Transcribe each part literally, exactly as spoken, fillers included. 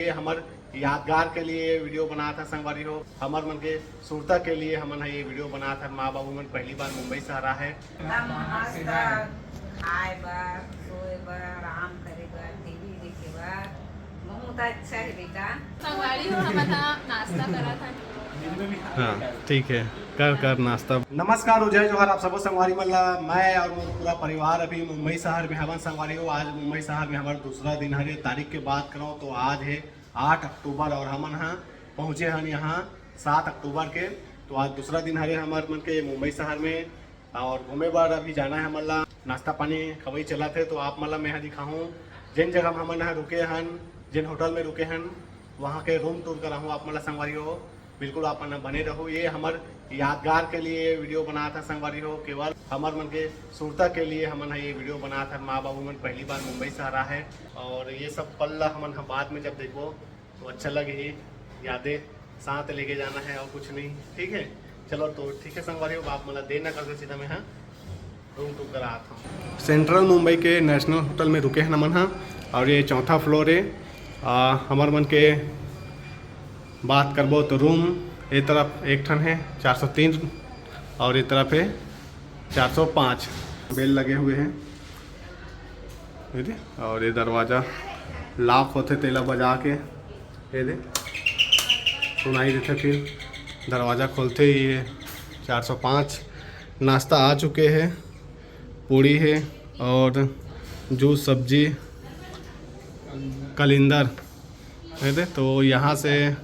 ये हमर यादगार के लिए वीडियो बनात हन संगवारी हो, हमर मन के सुरता के लिए हमन ह ये वीडियो बनात हन। माँ बाबू मन पहली बार मुंबई शहर आए हे। एकदम मस्त खाए बर, सोए बर, आराम करे बर, टीवी देखे बर बहुत अच्छा हे बेटा। संगवारी हो, हमन ह नाश्ता करत हन। हाँ, ठीक है, कर कर नाश्ता। नमस्कार और जय जोहार आप सबो संगवारी मन ला। मैं और मोर पूरा परिवार अभी मुंबई शहर में हवन संगवारी हो। आज मुंबई शहर में हमार दूसरा दिन हरे। तारीख के बात करो तो आज है आठ अक्टूबर और हमन ह पहुँचे हन यहाँ सात अक्टूबर के। तो आज दूसरा दिन हरे हमर मन के मुंबई शहर में और घूमे बर अभी जाना है हमन ला। नाश्ता पानी खवई चलत है तो आप मन ला मैं ह दिखाहूँ जेन जगह हमन ह रुके हन, जेन होटल में रुके हन, वहाँ के रूम टूर कराहूँ आप मन ला संगवारी हो। बिल्कुल आप मन बने रहो। ये हमर यादगार के लिए वीडियो बनात हन संगवारी हो, केवल हमर मन के सुरता के लिए हमन ह ये वीडियो बनात हन। माँ बाबू मन पहली बार मुंबई शहर आए हे और ये सब पल ला हमन ह बाद में जब देखबो तो अच्छा लगही। यादें साथ लेके जाना है और कुछ नहीं, ठीक है। चलो तो ठीक है संगवारी हो, आप मन ला देर ना करके सीधा मैं ह रूम टूर करा आत हूँ। सेंट्रल मुंबई के नेशनल होटल में रुके हन हमन ह और ये चौथा फ्लोर है। आ, हमर मन के बात करबो तो रूम ए तरफ एक ठन है चार सौ तीन और ए तरफ है चार सौ पाँच। बेल लगे हुए हैं, ये दे, और ये दरवाजा लॉक होथे, तेला बजा के ये दे सुनाई देथे, फिर दरवाजा खोलथे। ये चार सौ पाँच नाश्ता आ चुके हैं, पूड़ी है और जूस, सब्जी, कलिंदर, ये दे। तो यहाँ से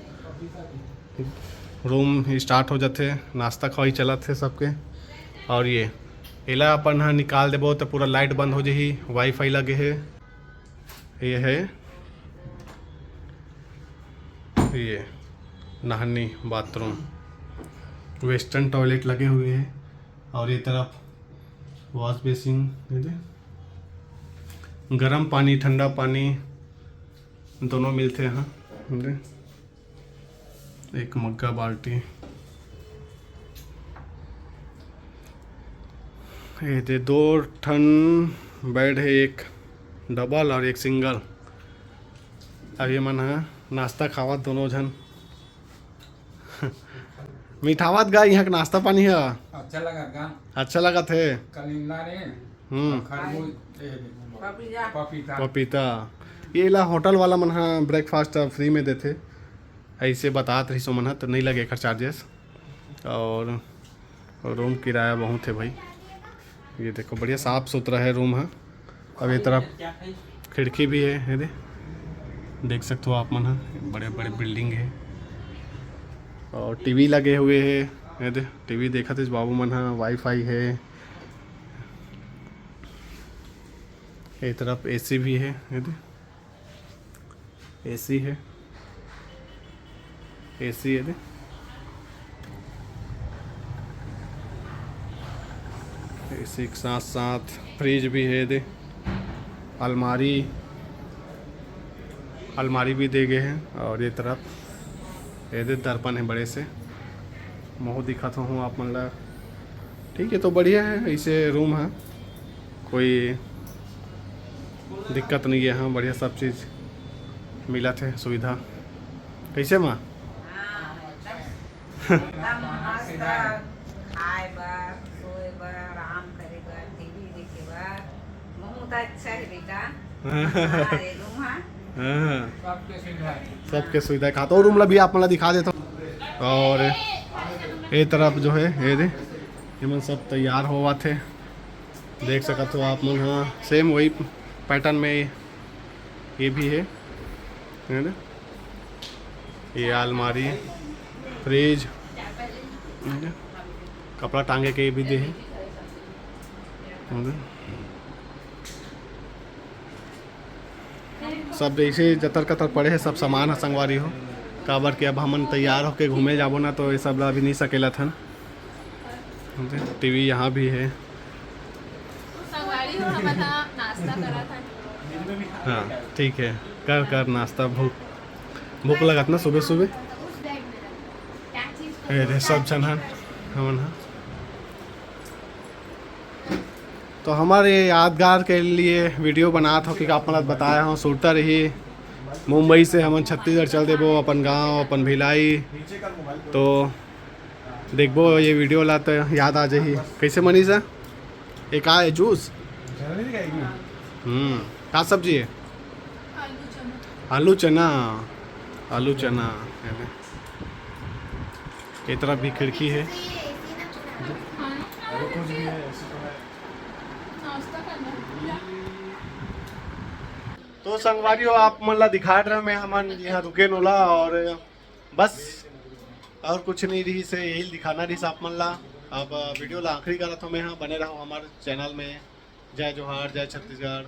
रूम स्टार्ट हो जाथे, नाश्ता खवाई चलत हे सबके। और ये एला अपन ह निकाल देबो तो पूरा लाइट बंद हो जाही, वाईफाई लगे हे। ये है, ये नहानी बाथरूम, वेस्टर्न टॉयलेट लगे हुए हैं और ये तरफ वॉश बेसिन, ये दे, गरम पानी, ठंडा पानी दोनों मिलते हैं। ये दे, एक मग्गा बाल्टी, ये दे दो ठन बेड है, एक डबल और एक सिंगल। अभी मन ह नाश्ता खावत दोनों झन। मिठावत गा यहाँ के नाश्ता पानी ह। अच्छा लगत गा। अच्छा लगत हे। कलिंदा रे। हम्म। खरबूज, ए, पपीता। पपीता। ये ला होटल वाला मन ह ब्रेकफास्ट फ्री में देथे, ऐसे बतात रहिस ओमन ह, तो नहीं लगे एकर चार्जेस। और रूम किराया बहुत है भाई। ये देखो, बढ़िया साफ सुथरा है रूम ह। अब ये तरफ खिड़की भी है, ये दे, देख सकते हो आप मन ह, बड़े बड़े बिल्डिंग है और टीवी लगे हुए है। ये दे, टीवी देखत हे बाबू मन ह, वाईफाई है। ये तरफ एसी भी है, ये दे, एसी है, एसी है दे। एसी के साथ साथ फ्रिज भी है दे, अलमारी, अलमारी भी दे गए हैं। और ये तरफ ये दे दर्पण है बड़े से, महू दिखात हूँ आप मन ला। ठीक है, तो बढ़िया है ऐसे रूम है, कोई दिक्कत नहीं है। हाँ, बढ़िया सब चीज़ मिलत है, सुविधा। कैसे माँ? एकदम मस्त, खाए बर, सोए बर, आराम करे बर, टीवी देखे बर, बहुत अच्छा है बेटा। हाँ, ये रूम है। हाँ। सबके सुविधा है। तो रूम ला भी आप मन ला दिखा देता हूँ। और ये तरफ जो है, ये दे, ये मन सब तैयार होवत है, देख सकत हो आप मन। हाँ, सेम वही पैटर्न में ये भी है, है ना? ये अलमारी, फ्रिज, है ना? कपड़ा टांगे के भी दे है, है ना? सब जैसे जतर कतर पड़े है, सब सामान ह संगवारी हो, काबर कि अब हमन तैयार होके घूमे जाबो ना, तो ये सब ला अभी नहीं सकेलत हन। टीवी यहाँ भी है। संगवारी हो, हमन ह नाश्ता करत हन। हाँ, ठीक है, कर कर नाश्ता, भूख भूख लगत ना सुबह सुबह। ए रे, सब झन हन, हमन ह। तो हमारे यादगार के लिए वीडियो बनात हो कि आप मन ल बताया हूँ, सुरता रही, मुंबई से हमन छत्तीसगढ़ चल देबो, अपन गांव, अपन भिलाई। तो देखबो ये वीडियो ला, तो याद आ जाही। कैसे मनीषा? ये का है, जूस? हम्म, का सब्जी है? आलू चना। आलू चना। ये तरफ भी खिड़की है। तो संगवारी हो, आप मन ला दिखात रहे मैं हमन यहाँ रुके नोला, और बस और कुछ नहीं रही से, यही दिखाना रही आप मन ला। अब वीडियो ला आखिरी करत हो मैं, हाँ, बने रहो हमारे चैनल में। जय जोहार, जय छत्तीसगढ़।